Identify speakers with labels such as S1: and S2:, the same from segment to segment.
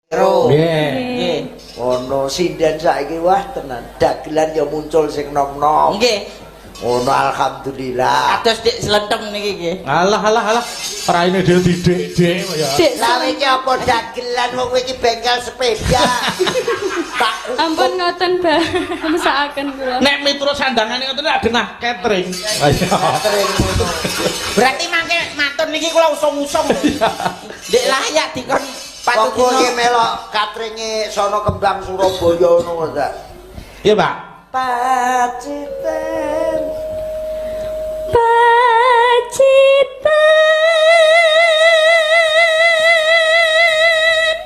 S1: Ro.
S2: Nggih.
S3: Nggih.
S1: Ngono sinden saiki wah tenan. Dagelan ya muncul sing nom-nom.
S3: Nggih.
S1: Ngono alhamdulillah.
S3: Kados Dik Slentem niki nggih.
S2: Alah alah alah. Praine dhewe didik-dik kok ya.
S4: Dik,
S1: Lah iki apa dagelan wong iki bengkel sepeda. Tak
S4: ampun ngoten, Mbah. Mesakaken kula.
S2: Nek miturut sandangane ngoten lak genah catering. Ayo.
S1: catering ngono.
S3: Berarti mangke mantun niki kula usung-usung. Dik layak dikon
S1: Kok kowe
S3: Patugino.
S1: melok cateringe Sono Kembang Surabaya ngono ta?
S2: Iya, Pak.
S1: Pacitan.
S4: Pacitan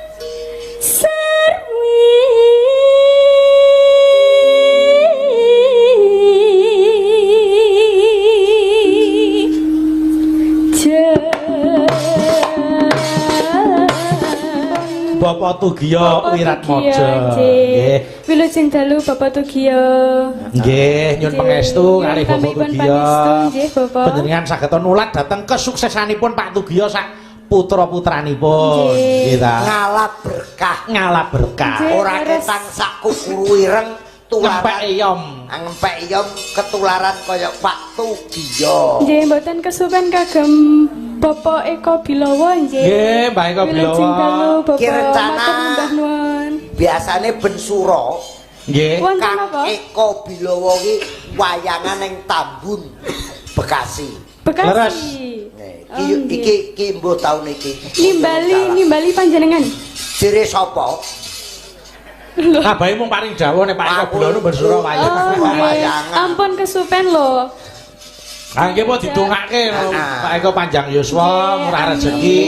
S4: serwi
S2: Bapak Tugiyo Wiratmaja. Nggih.
S4: Wilujeng dalu Bapak Tugiyo.
S2: Nggih, nyuwun pangestu kalih Bapak Tugiyo.
S4: Nggih, Bapak.
S2: Panjenengan saged nulat dhateng kesuksesanipun Pak Tugiyo sak putra-putranipun.
S4: Nggih.
S2: Nggih ta.
S1: Ngalap berkah.
S2: Ngalap berkah.
S4: Nggih.
S1: Ora
S4: leres.
S1: ketang sak kukuru ireng
S2: Ngempek
S1: tularan.
S2: eyom.
S1: Ngempek eyom ketularan kaya Pak Tugiyo.
S4: Nggih, mboten kesupen kagem Bapak Eko Bilowo nggih.
S2: Nggih, Mbah Eko
S4: Wilujeng
S2: Bilowo.
S4: dalu Bapak.
S1: Ki rencana.
S4: Matur sembah nuwun.
S1: Biasane ben sura
S2: Nggih.
S4: Wonten
S1: Kang
S4: apa?
S1: Eko Bilowo ki wayangan ning Tambun Bekasi.
S2: Leres.
S4: Bekasi.
S1: Iki
S4: Oh, nggih.
S1: iki iki mbuh taun iki.
S4: Nimbali nimbali panjenengan.
S1: Jere sapa?
S4: Lho.
S2: Abahe mung paring dawuh nek Pak Eko
S1: Aku-
S2: Bilowo ben sura wayang.
S4: Oh, nggih.
S1: Wayangan.
S4: Ampun kesupen lho.
S2: Ah nggih po didongake
S1: Ah.
S2: Pak Eko panjang yuswa,
S4: Nggih,
S2: murah
S4: amin.
S2: rezeki.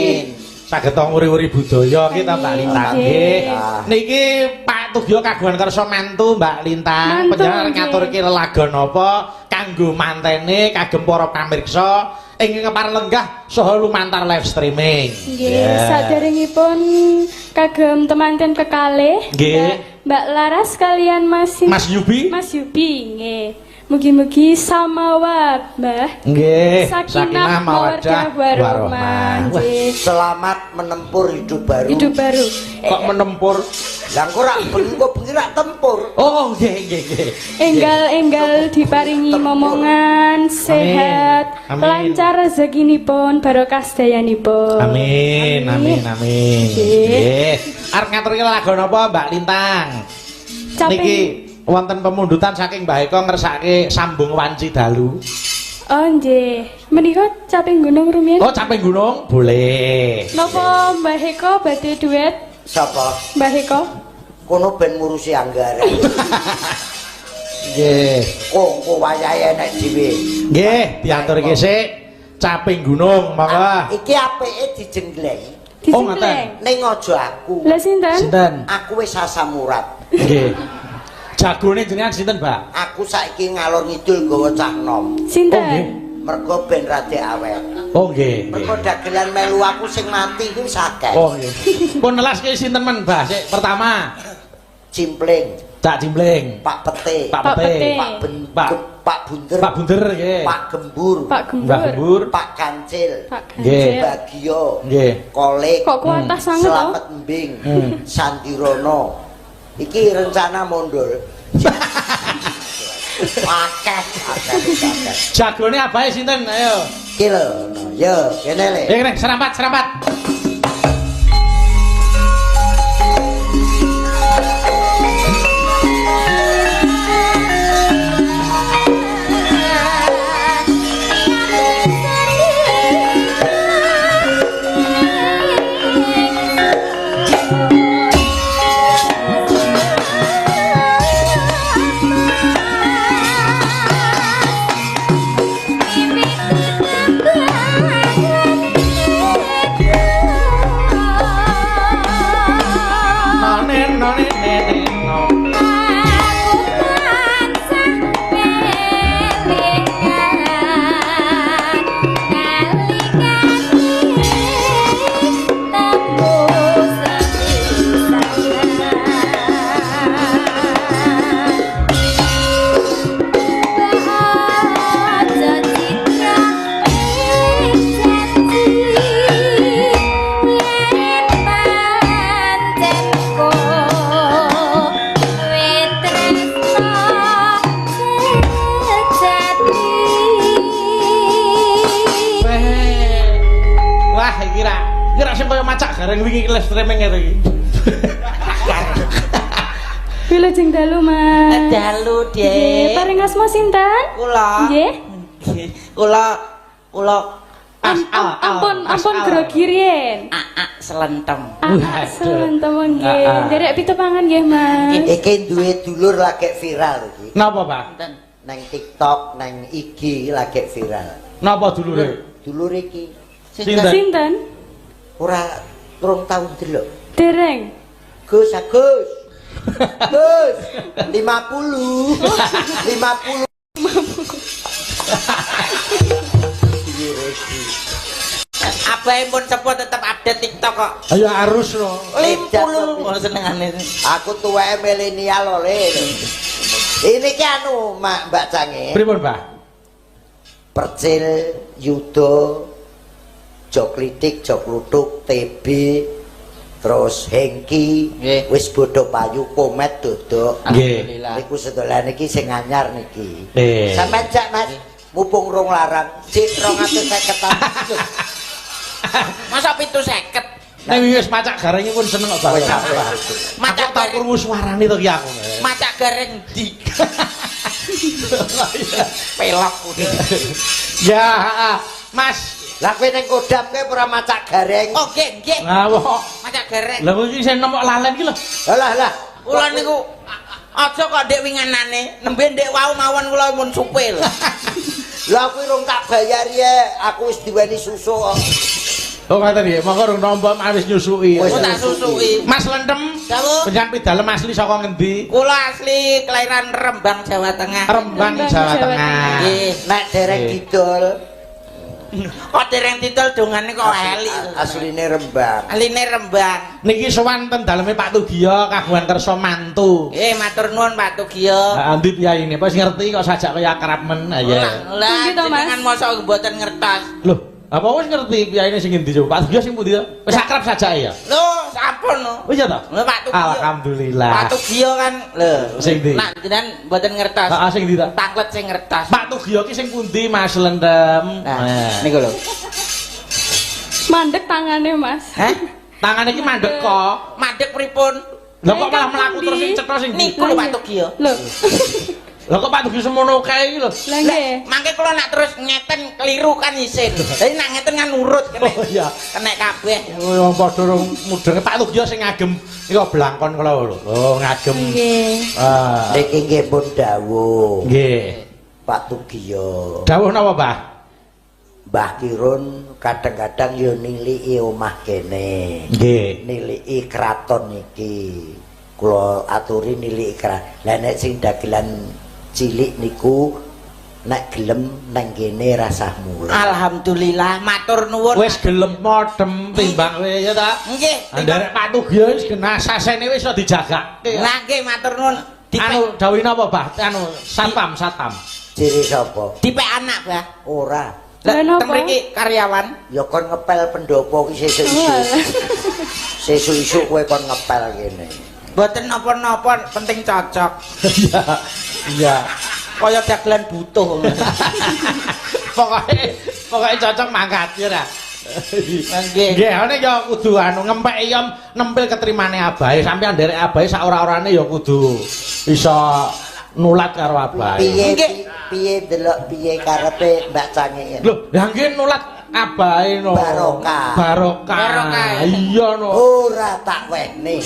S2: Saged nguri-uri budaya kita Mbak Lintang nggih.
S1: Nggih.
S2: Niki Pak Tugiyo kagungan kersa mantu Mbak Lintang,
S4: Mantu,
S2: panjenengan
S4: nggih.
S2: ngaturke lelagon napa kanggo mantene kagem para pamirsa ingkang kepareng lenggah saha lumantar live streaming.
S4: Nggih, saderengipun kagem temanten kekalih.
S2: Nggih.
S4: Mbak Laras kalian Mas
S2: Mas Yubi?
S4: Mas Yubi nggih. Mugi-mugi samawat, Mbah.
S2: Nggih,
S4: Sakinah mawaddah warahmah.
S2: Wah,
S4: Nggih.
S1: Selamat menempuh hidup baru.
S4: Hidup baru.
S2: kok menempur?
S1: Lah engko rak bengi kok bengi rak tempur.
S2: Oh, nggih nggih nggih.
S4: Enggal-enggal diparingi momongan sehat,
S2: Amin.
S4: lancar rezekinipun, barokah sedayanipun.
S2: Amin, amin, amin.
S4: Nggih.
S2: Nggih. Arep ngaturke lagu napa Mbak Lintang?
S4: Caping.
S2: Niki wonten pemundutan saking Mbah Eko ngersake sambung wanci dalu.
S4: Oh nggih. Menika caping gunung rumiyin.
S2: Oh, caping gunung? Boleh.
S4: Napa Mbah Eko badhe duet?
S1: Sapa?
S4: Mbah Eko?
S1: Kono ben ngurusi anggaran.
S2: Nggih.
S1: Kok engko wayahe enek dhewe.
S2: Nggih, diaturke sik caping gunung, monggo.
S1: Iki apike dijenggleng.
S2: Oh,
S4: Dijengkleng.
S2: ngaten.
S1: Ning aja aku.
S4: Lah sinten?
S2: Sinten?
S1: Aku wis asam urat.
S2: Nggih. Jagone jenengan sinten, Mbak?
S1: Aku saiki ngalor ngidul nggawa cah nom.
S4: Sinten?
S2: Oh, nggih.
S1: Mergo ben rada awet.
S2: Oh, nggih.
S1: Mergo dagelan melu aku sing mati kuwi wis akeh.
S2: Oh, nggih. Pun nelas ki sinten men, Mbah? Sik pertama,
S1: Cimpling,
S2: Cak Cimpling,
S1: Pak Pete,
S2: Pak
S4: Pak
S2: Pete,
S4: Pete.
S1: Pak Ben,
S2: Pak-
S1: Pak Bunder,
S2: Pak Bunder nggih.
S1: Pak Gembur,
S4: Pak
S2: Mbah
S4: Gembur.
S2: Gembur.
S1: Pak Kancil,
S4: Pak
S2: Nggih.
S4: Kancil.
S1: Bagio,
S2: Nggih.
S1: Kolik,
S4: Kok kuatah sanget to?
S1: Slamet Mbing, Sandirono. Iki rencana mondol. Akeh, akeh, akeh.
S2: Jagone abahe sinten? Ayo.
S1: Iki lho, yo kene le.
S2: Eh, kene serampat, serampat.
S5: Thank you.
S2: sing kaya macak gareng wingi live streaming ngene iki.
S4: Wilujeng dalu, Mas.
S3: Dalu,
S4: Nggih,
S3: Dik.
S4: paring asma sinten?
S3: Kula.
S4: Nggih.
S3: Kula kula
S4: Ampun, ampun grogi riyen.
S3: Aa selentem.
S4: Ah, selentem nggih. Nderek pitepangan nggih, Mas.
S1: Iki duwe dulur lagi viral iki.
S2: Napa, Pak?
S1: Nang TikTok, nang IG lagi viral.
S2: Napa dulure?
S1: Dulur iki.
S2: Sinten?
S4: Sinten?
S1: Ora rong taun delok.
S4: Dereng.
S1: Gus, Agus. Gus, 50. 50.
S3: Abahe pun sepuh tetep update TikTok kok.
S2: Ayo harus no.
S3: 50 ngono senengane.
S1: Aku tuweke milenial oleh. Ini ki anu Mbak Cange.
S2: Pripun, Pak?
S1: Percil, Yudo, Joklitik, Joklutuk, TB, terus Hengki, wis bodho payu, komet dodok.
S2: Nggih.
S1: Niku sedolane iki sing anyar niki. Sampeyan jak Mas, mumpung rong larang, cit 250.
S3: Masa 750?
S2: Nek wis macak gareng pun seneng kok Bang.
S3: Macak
S2: tau krungu suarane to ki aku.
S3: Macak gareng ndi? Pelok kuwi.
S2: Ya, Mas.
S1: Lah kowe ning Kodam kowe ora macak gareng.
S3: Oh, nggih, nggih.
S2: Lah kok
S3: macak gareng.
S2: Lah kok iki sing nemok lalen iki lho.
S1: Lah lah.
S3: Kula niku aja kok ndek winganane, nembe ndek wau mawon kula mun supil.
S1: Lah kuwi rong tak bayar ya, aku wis diweni susu kok.
S2: Oh ngoten nggih, monggo rong nampa wis nyusuki.
S3: Wis tak susuki.
S2: Mas Lentem,
S3: dawuh.
S2: Panjenengan pidalem asli saka ngendi?
S3: Kula asli kelahiran Rembang, Jawa Tengah.
S2: Rembang, Jawa Tengah.
S3: Nggih,
S1: nek dereng didol.
S3: Kok dereng didol dongane kok elik.
S1: Asline Rembang.
S3: Asline Rembang.
S2: Niki sowan ten daleme Pak Tugiyo kagungan kersa mantu.
S3: Nggih, matur nuwun Pak Tugiyo.
S2: Heeh, ndi piyayine? Wis ngerti kok sajak kaya akrab men. Ha iya.
S3: Lah, jenengan mosok mboten ngertos.
S2: Lho, apa wis ngerti piyayine sing ngendi coba? Pak Tugiyo sing pundi to? Wis akrab sajake ya?
S3: Lho, sampun lho.
S2: Wis ya to?
S3: Lho Pak Tugiyo.
S2: Alhamdulillah.
S3: Pak Tugiyo kan lho.
S2: Sing ndi?
S3: Nak jenengan mboten ngertos.
S2: Heeh, sing ndi to?
S3: Tanglet sing ngertos.
S2: Pak Tugiyo ki sing pundi Mas Lentem?
S3: Nah, niku lho.
S4: Mandek tangane, Mas.
S3: Hah?
S2: Tangane iki mandek kok.
S3: Mandek pripun?
S2: Lho kok malah mlaku terus sing cetha sing ndi?
S3: Niku lho Pak Tugiyo.
S4: Lho.
S2: Lho kok Pak Tugiyo semono kae iki lho.
S4: Lah nggih.
S3: Mangke kula nak terus ngeten keliru kan isin. Dadi nak ngeten kan nurut kena.
S2: Oh iya.
S3: Kena kabeh.
S2: Wong padha rong mudenge Pak Tugiyo sing ngagem niku blangkon kula lho. Oh ngagem.
S4: Nggih.
S2: Ah.
S1: Niki nggih pun dawuh.
S2: Nggih.
S1: Pak Tugiyo.
S2: Dawuh napa, Mbah?
S1: Mbah Kirun kadang-kadang yo niliki omah kene.
S2: Nggih.
S1: Niliki kraton iki. Kula aturi niliki kraton. Lah nek sing dagelan cilik niku nek gelem nang kene rasah mulih.
S3: Alhamdulillah matur nuwun.
S2: Wis gelem modem timbang kowe ya ta?
S3: Nggih.
S2: Nderek Pak Tugiyo wis genah sasene wis iso dijagake.
S3: Lah nggih matur nuwun.
S2: Anu dawuh napa, Mbah? Anu satpam, satpam.
S1: Ciri sapa?
S3: Dipek anak, Mbah.
S1: Ora.
S3: Lah teng mriki karyawan.
S1: Ya kon ngepel pendopo ki sesuk isuk. Sesuk isuk kowe kon ngepel kene.
S3: Mboten napa-napa, penting cocok.
S2: Iya. Iya.
S3: Kaya dagelan butuh.
S2: Pokoke cocok mangkat ya ta.
S3: Nggih.
S2: Nggih, ngene ya kudu anu ngempeki ya nempel ketrimane abahe. Sampeyan nderek abahe sak ora-orane ya kudu iso nulat karo abahe.
S1: Piye piye delok piye karepe Mbak Cange.
S2: Lho, lha nggih nulat abahe no.
S1: Barokah.
S2: Barokah. Iya no.
S1: Ora tak wehne.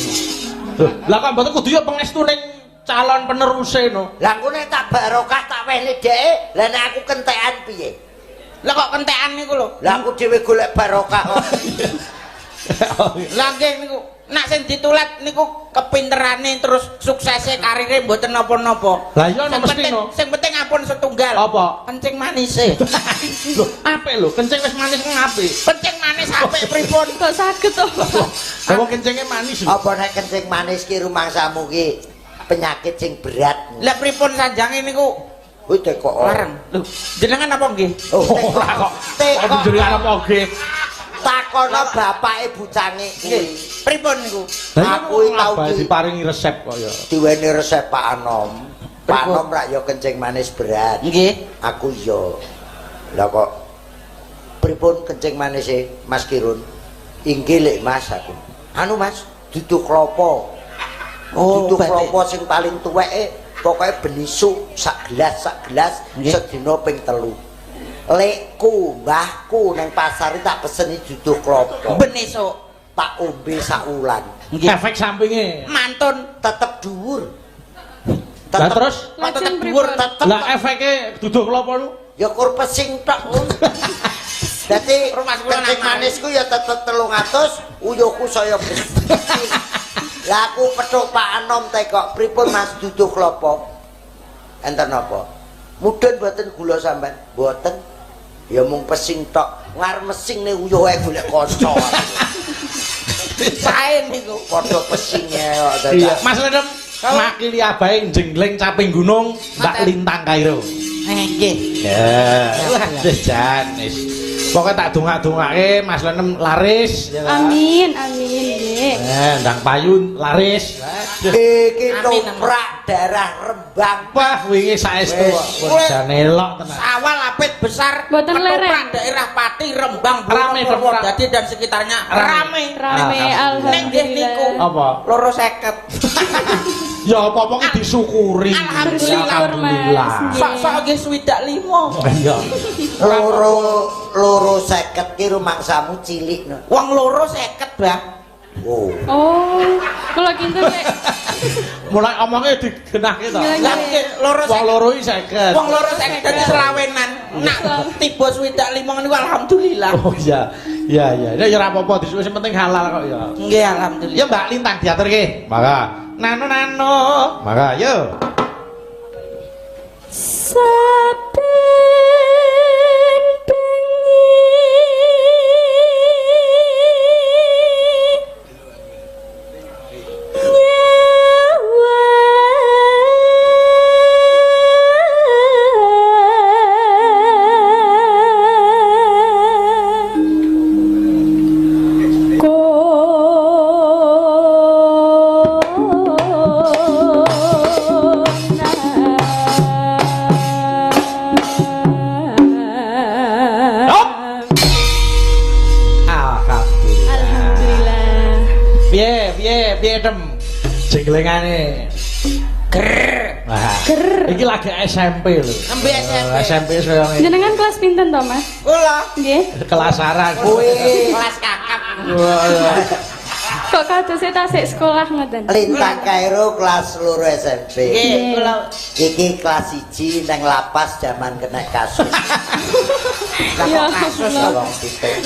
S2: Lah kok mboten kudu ya pengestu ning calon peneruse no.
S1: Lah engko nek tak barokah tak wehne dheke, lah nek aku kentekan piye?
S3: Lah kok kentekan niku lho.
S1: Lah aku dhewe golek barokah kok.
S3: Lah nggih niku nak sing ditulat niku kepinterane terus suksese karire mboten napa-napa.
S2: Lah iya mesti no.
S3: Sing penting ampun setunggal.
S2: Apa?
S3: Kencing manise.
S2: Lho, apik lho, kencing wis manis kok apik.
S3: Kencing manis apik pripun?
S4: Kok saged to?
S2: Lah wong kencinge manis lho.
S1: Apa nek kencing manis ki rumangsamu ki penyakit sing berat.
S3: Lah pripun sanjange niku?
S1: Kuwi tekok.
S3: Larang. Lho, jenengan apa nggih?
S1: Oh,
S2: ora kok.
S1: Tekok.
S2: Jenengan apa nggih?
S1: Takono bapake bucange kuwi.
S3: Pripun niku?
S1: Aku tau
S2: diparingi resep kok ya.
S1: Diweni resep Pak Anom. Pak Anom rak ya kencing manis berat.
S3: Nggih.
S1: Aku ya. Lah kok pripun kencing manise Mas Kirun? Inggih lek Mas aku. Anu Mas, duduh klopo.
S3: Oh,
S1: duduh klopo sing paling tuweke pokoke benisuk sak gelas sedina ping 3. Lekku, mbahku nang pasar tak peseni duduh klopo.
S3: Benisuk
S1: tak ombe sak wulan.
S2: Efek sampinge
S3: mantun
S1: tetep dhuwur.
S2: Lah terus
S3: tetep dhuwur
S1: tetep.
S2: Lah efeke duduh klopo nu?
S1: Ya kur pesing tok. Dadi kencing manisku ya tetep 300, uyuhku saya bersih. Lah aku petuk Pak Anom tekok, pripun Mas duduh klopo? Enten napa? Mudhun mboten gula sampean? Mboten. Ya mung pesing tok, ngar mesing ne uyuh ae golek kanca.
S3: Sae niku
S1: padha pesinge kok
S2: dadak. Mas Lendem makili abahe jenggleng caping gunung Mbak Lintang Kairo.
S3: Nggih.
S2: Ya. Wis jan wis. Pokoke tak dongak-dongake Mas Lenem laris ya.
S4: Amin, amin nggih.
S2: Ndang payun laris.
S1: Iki toprak darah Rembang.
S2: Wah, wingi saestu kok jane elok tenan.
S3: Awal apit besar
S4: toprak
S3: daerah Pati Rembang Purwodadi dan sekitarnya rame.
S4: Rame alhamdulillah.
S2: Apa?
S3: 250.
S2: Ya apa-apa ki disyukuri.
S3: Alhamdulillah. Sok-sok nggih 65.
S2: Iya.
S1: Loro 50 ki rumangsamu cilik no.
S3: Wong 250, Mbah.
S1: Oh.
S4: Oh, kula kinten nek
S2: mulai omongnya digenahke to.
S3: Lah nggih
S2: wong loro iki 50.
S3: Wong 250 dadi selawenan. Nak tiba 65 niku alhamdulillah.
S2: Oh iya. Iya iya. Ya ora apa-apa, sing penting halal kok ya.
S3: Nggih alhamdulillah.
S2: Ya Mbak Lintang diaturke. Maka nano-nano. Maka yo.
S4: Saben bengi
S2: jenglengane.
S3: Ger.
S2: Ger. Iki lagi SMP lho.
S3: Nembe SMP.
S2: SMP saya ngene.
S4: Jenengan kelas pinten to, Mas?
S3: Kula.
S4: Nggih.
S2: Kelas aran.
S1: Kowe
S3: kelas kakap.
S4: Kok kadose tasik sekolah ngoten?
S1: Lintang Kairo kelas 2 SMP.
S3: Nggih, kula
S1: iki kelas 1 nang lapas jaman kena kasus.
S4: Ya,
S3: kasus
S1: wong pitik.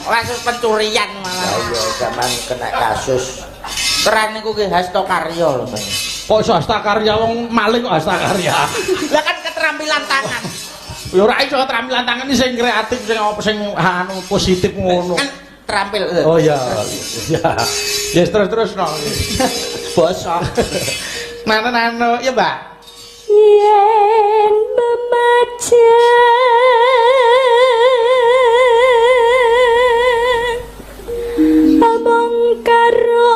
S3: Kasus pencurian malah.
S1: Ya jaman kena kasus.
S3: Keren niku ki Hasto Karyo lho.
S2: Kok iso Hasta Karya wong maling kok Hasta Karya.
S3: Lah kan keterampilan tangan.
S2: Ya ora iso keterampilan tangan iki sing kreatif sing apa sing anu positif ngono.
S3: Kan terampil.
S2: Oh iya. Iya. Ya terus-terus no.
S3: Bosok.
S2: Nano-nano ya, Mbak.
S4: Yen memajang among karo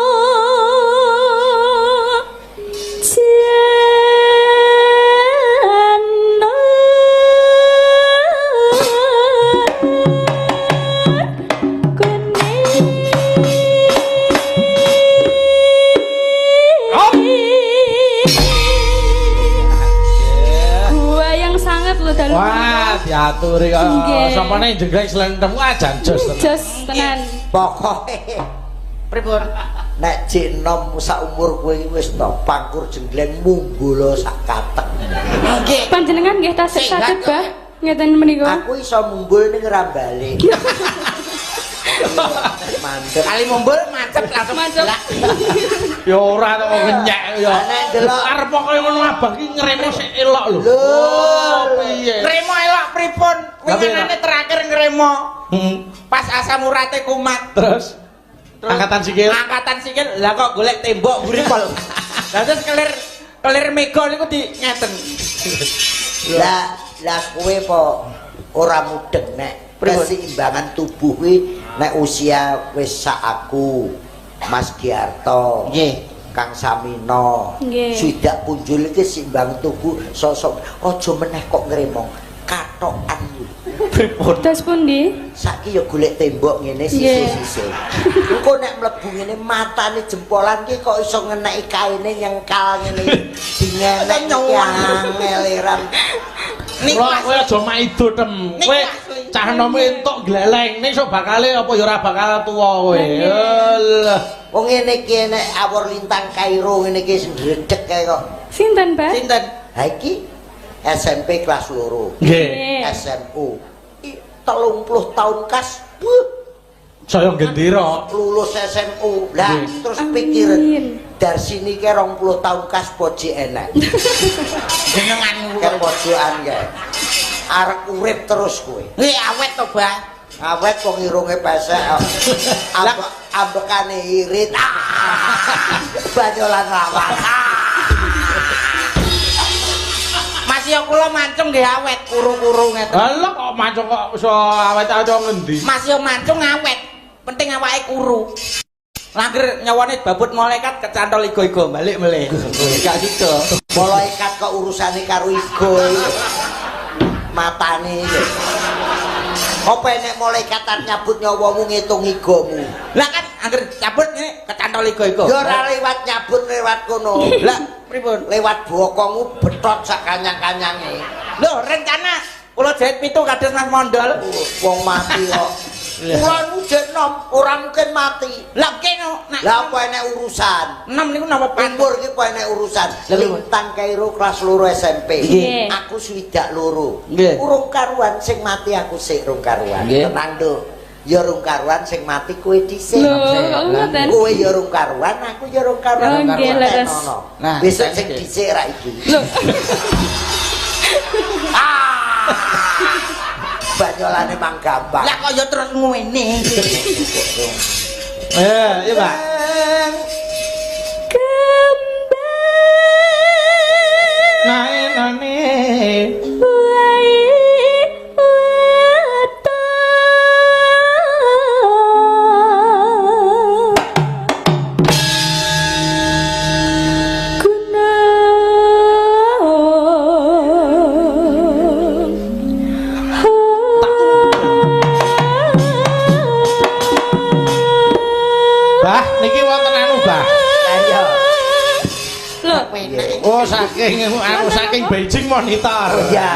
S2: Wah, diaturi kok. Sampane jengleng slendem wah jan jos tenan.
S4: Jos tenan.
S1: Pokoke
S3: pripun?
S1: Nek jek enom sak umur kowe iki wis to pangkur jengleng munggula sak katek.
S3: Nggih.
S4: Panjenengan nggih tasik saged, Bah. Ngeten menika.
S1: Aku iso mumbul ning ra balik. Mandek.
S3: Kali mumbul macet langsung.
S4: Macet.
S2: Ya ora to ngenyek ya.
S1: Nek delok
S2: arep kaya ngono abah ki ngremo sik elok lho.
S1: Lho,
S2: piye?
S3: Ngremo elok pripun? Winginane terakhir ngremo.
S2: Heeh.
S3: Pas asam urate kumat.
S2: Terus angkatan sikil.
S3: Angkatan sikil lah kok golek tembok mburi pol. Lah terus kelir mega niku di ngeten.
S1: Lah lah kowe po ora mudeng nek keseimbangan tubuh kuwi nek usia wis sak aku Mas Giarto,
S3: nggih,
S1: Kang Samino, swidak punjul iki seimbang tubuh sosok aja meneh kok ngremong katokan.
S3: Pripun?
S4: Dos pundi?
S1: Saiki ya golek tembok ngene sisih-sisih. Engko nek mlebu ngene matane jempolan ki kok iso ngeneki kaine nyengkal ngene. Dingenek iki angel eran.
S3: Niku
S2: Kula kowe aja maido tem. Kowe cah nom entuk gleleng ning sok bakale apa ya ora bakal tuwa kowe. Alah.
S1: Wong ngene iki nek awor lintang Kairo ngene iki sendredeg kae kok.
S4: Sinten, Mbah?
S3: Sinten?
S1: Ha iki SMP kelas 2.
S2: Nggih.
S1: SMU. 30 tahun kas.
S2: Saya gendera.
S1: Lulus SMU. Lah terus pikiran Darsini ke 20 tahun kas poji enek.
S3: Jenengan
S1: ke pojokan kae. Arek urip terus kowe.
S3: Nggih awet to, Mbah.
S1: Awet wong irunge pesek. Ambekane irit. Banyolan lawan.
S3: Mas yo kula mancung nggih awet kuru-kuru ngeten.
S2: Lah kok mancung kok iso awet aja ngendi?
S3: Mas yo mancung awet. Penting awake kuru. Langger nyawane babut malaikat kecantol igo-igo balik melih. Gak sida.
S1: Malaikat kok urusane karo igo. Matane iki. Apa enek malaikat nyabut nyawamu ngitung igomu?
S3: Lah kan angger cabut ngene kecantol igo-igo.
S1: Ya ora lewat nyabut lewat kono.
S3: Lah pripun?
S1: Lewat bokongmu betot sak kanyang-kanyange.
S3: Lho rencana kula jahit 7 kados Mas Mondol.
S1: Wong mati kok. Kula niku jek nom, ora mungkin mati.
S3: Lah kene nak
S1: lah apa enek urusan?
S3: Nom niku napa
S1: umur iki apa enek urusan? Lintang Kairo kelas 2 SMP. Aku 62. Urung karuan sing mati aku sik rung karuan. Tenang, Nduk. Ya rung karuan sing mati kowe dhisik. Kowe ya rung karuan, aku ya rung karuan. Nah, besok sing dhisik ra iki. Lho. Banyolane mang gampang.
S3: Lah kok ya terus ngene.
S2: Iya, Pak.
S4: Kembang
S2: naenane
S4: wae
S2: Oh saking anu saking Beijing monitor.
S1: Iya.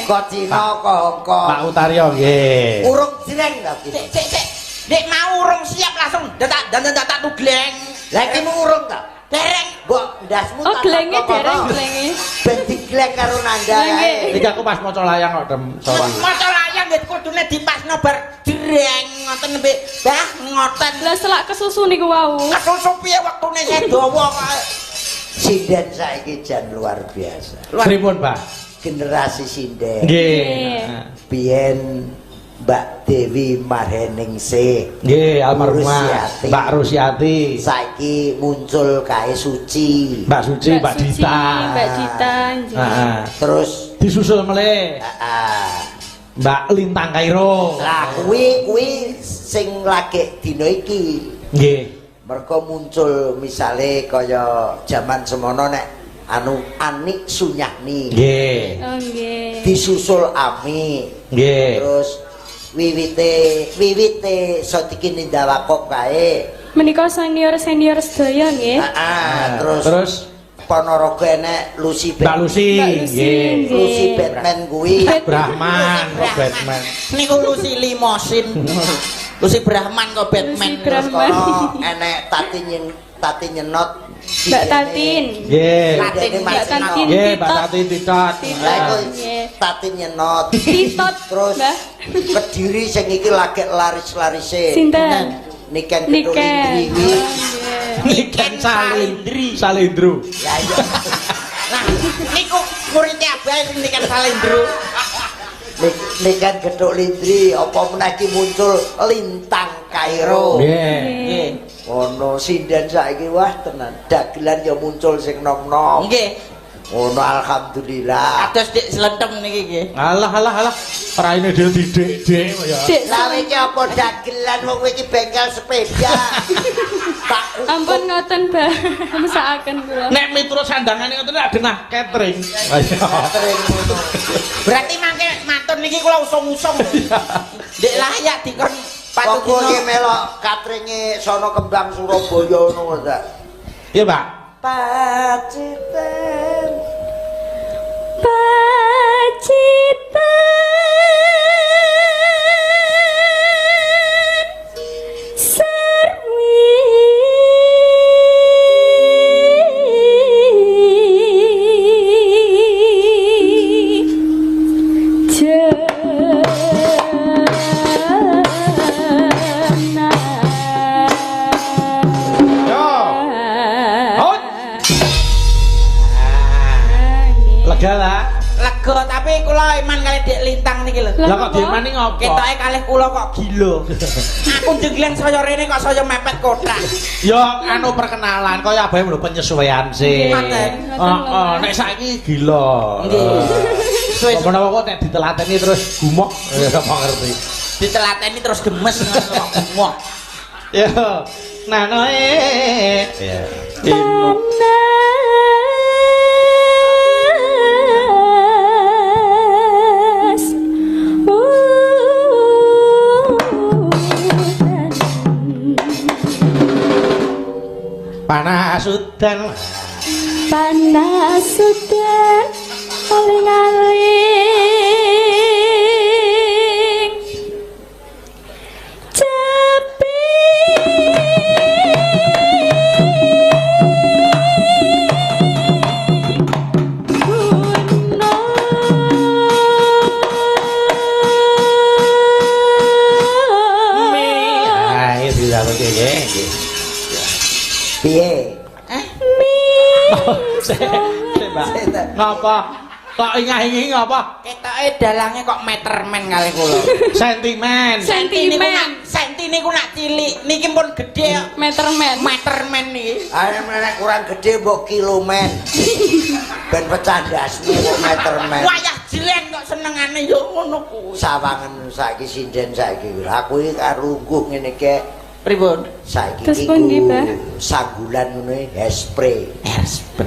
S1: Kok Cina kok Hongkong.
S2: Pak Utario nggih.
S1: Urung jreng ta iki.
S3: Sik sik sik. Nek mau urung siap langsung datak dandan datak tugleng.
S1: Lah iki mu urung ta?
S3: Dereng.
S1: Mbok ndasmu
S4: tak. Oh glenge dereng glenge.
S1: Ben digleng karo Nanda.
S2: Iki aku pas maca layang kok Dem.
S3: Maca layang nggih kudune dipasno bar jreng ngoten mbek Mbah ngoten.
S4: Lah selak kesusu niku wau.
S3: Kesusu piye wektune sedawa kok.
S1: Sinden saiki jan luar biasa.
S2: Pripun, Pak?
S1: Generasi sinden.
S2: Nggih.
S1: Biyen Mbak Dewi Marheningsih.
S2: Nggih, almarhumah Mbak Rusiati.
S1: Saiki muncul kae Suci.
S2: Mbak Suci, Mbak Dita.
S4: Mbak Dita nggih.
S2: Heeh.
S1: Terus
S2: disusul melih.
S1: Heeh.
S2: Mbak Lintang Kairo.
S1: Lah kuwi sing lagi dina iki.
S2: Nggih.
S1: Mergo muncul misale kaya jaman semono nek anu Anik Sunyahni.
S2: Nggih.
S4: Oh nggih.
S1: Disusul Ami.
S2: Nggih.
S1: Terus wiwite Sodikin Nindawakop kae.
S4: Menika senior-senior sedaya nggih.
S1: Heeh, terus Ponorogo enek Lucy
S2: Mbak Lucy. Nggih.
S1: Lucy Batman kuwi.
S2: Brahman kok Batman.
S3: Niku Lucy Limosin. Lucy Brahman kok Batman.
S1: Terus kono enek Tati Nyenot.
S4: Mbak Tatin.
S2: Nggih.
S4: Mbak Tatin.
S2: Nggih, Mbak Tatin Titot.
S1: Tatin Nyenot.
S4: Titot.
S1: Terus Kediri sing iki lagi laris-larise.
S4: Sinten?
S1: Niken Ketulindri kuwi.
S2: Niken Salindri. Salindru.
S1: Lah iya.
S3: Lah niku muridé abahe sing Niken Salindru.
S1: Niken Gethuk Lindri apa meneh iki muncul Lintang Kairo.
S2: Nggih.
S1: Ono sinden saiki wah tenan. Dagelan ya muncul sing nom-nom.
S3: Nggih.
S1: Ono alhamdulillah.
S3: Kados Dik Slentem niki nggih.
S2: Alah alah alah. Raine dhewe didik-dik ya.
S1: Lah iki apa dagelan wong iki bengkel sepeda. Tak
S4: ampun ngoten, Mbah. Mesakaken kula.
S2: Nek miturut sandangane ngoten lak genah catering.
S1: Catering ngono.
S3: Berarti mangke Matun niki kula usung-usung. Ndek layak dikon
S1: Kok kowe melok katringe Sono Kembang Surabaya ngono ta?
S2: Iya, Pak.
S1: Pacitan.
S4: Pacitan serwi
S3: Lega tapi kula iman kalih Dik Lintang niki lho.
S2: Lah kok diemani ngopo?
S3: Ketoke kalih kula kok gila. Aku jenggleng saya rene kok saya mepet kotak.
S2: Ya anu perkenalan kaya abahe lho penyesuaian sih. Heeh, nek saiki gila.
S3: Nggih.
S2: Suwe menawa kok nek ditelateni terus gumok ya apa ngerti.
S3: Ditelateni terus gemes ngono gumok.
S2: Ya. Nanoe. Ya. Panas udan,
S4: panas udan, aling-aling cepi gunung.
S2: Ayo dilawake nggih.
S1: Piye?
S2: Ngapa? Kok ingah-ingi ngapa?
S3: Ketoke dalange kok metermen kalih kula.
S2: Sentimen.
S4: Sentimen.
S3: Senti niku nak cilik, niki pun gedhe kok.
S4: Metermen.
S3: Metermen niki.
S1: Ayo nek kurang gedhe mbok kilomen. Ben pecah ndasmu kok metermen.
S3: Wayah jilen kok senengane yo ngono kuwi.
S1: Sawangen saiki sinden saiki. Aku iki karo lungguh ngene iki.
S3: Pripun?
S1: Saiki iku sanggulan ngono hairspray.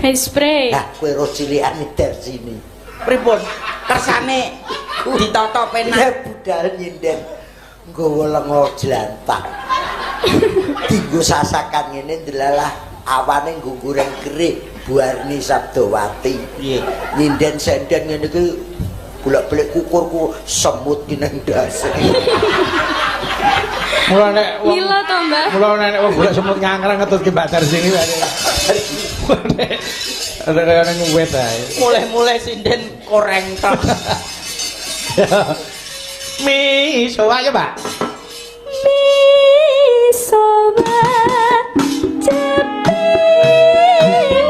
S4: Hairspray.
S1: Lah kowe ro cilikan sini.
S3: Pripun? Kersane ditata penak.
S1: Budal nyinden nggawa lenga jlantah. Dinggo sasakan ngene ndelalah awane nggo goreng gerih Buarni Sabdowati.
S3: Piye?
S1: Nyinden senden ngene iki bolak-balik kukurku semut ki nang ndase.
S2: Mula nek wong
S4: Mila to, Mbah.
S2: Mula nek wong golek semut ngangrang ngetutke Mbak Darsini. Ada kaya nang wit ae.
S3: Mulih-mulih sinden koreng tok.
S2: Miso ayo, Mbak.
S4: Miso ceping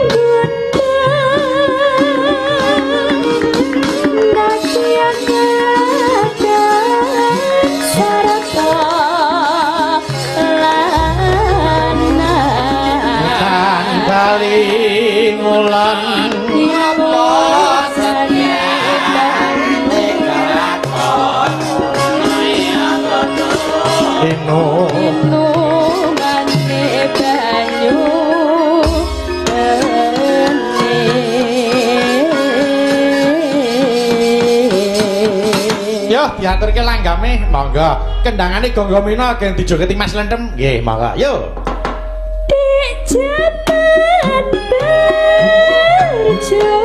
S4: gunung sarata lana
S2: bali ngulan
S4: ngapa inumane banyu
S2: yo diaturke langgame monggo kendangane Gonggo Mina geng dijogeti Mas Lentem nggih monggo yo.
S4: Dik jaman berjuang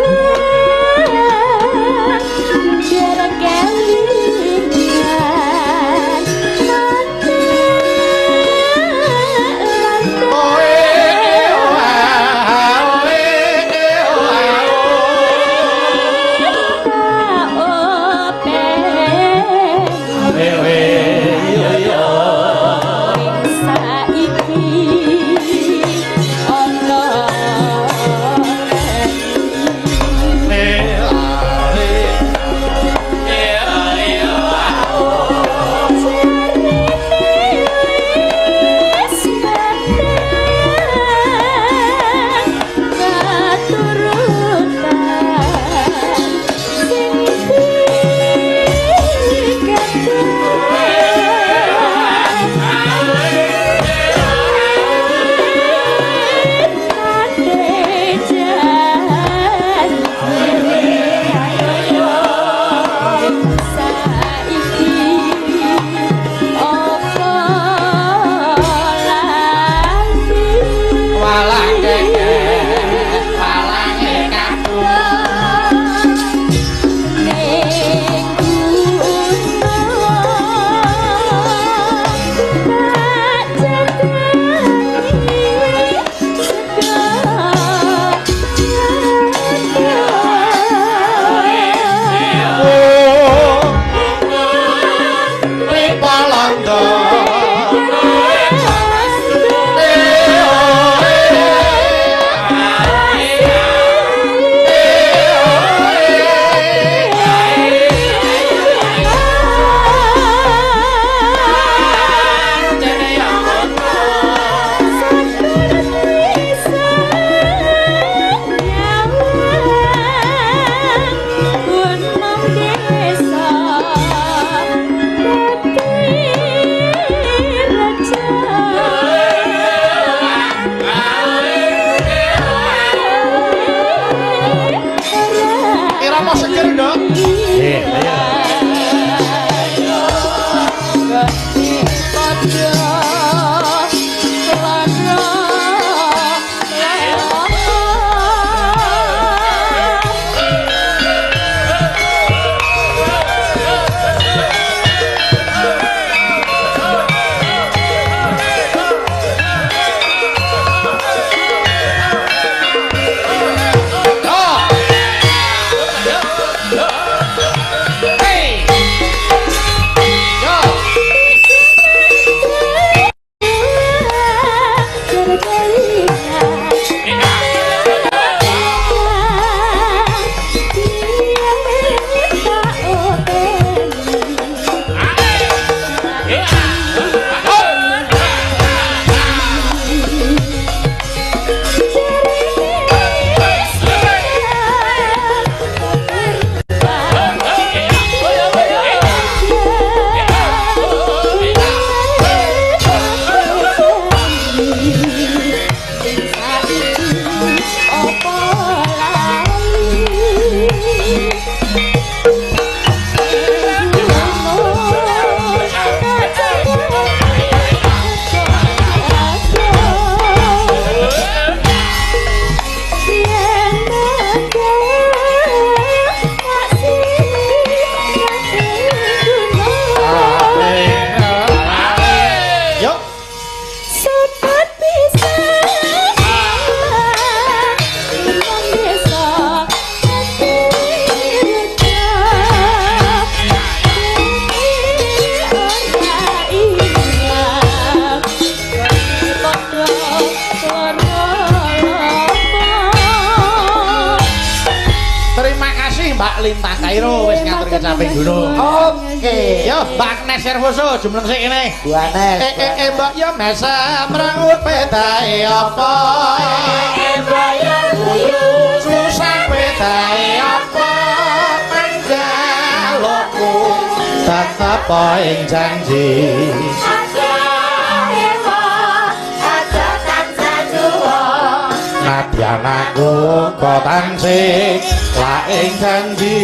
S4: jarak kelingan saiki ana
S2: Mbak Lintang Kairo wis ngatur kecaping gunung.
S1: Oke.
S2: Yo Mbak Agnes Servoso jumleng sik kene.
S1: Bu Anes.
S2: Mbak yo mesem rangut pedae apa? Mbak yo guyu susah pedae apa? Manjalukku tetep ing janji. Nadyan aku kok tansih laing janji.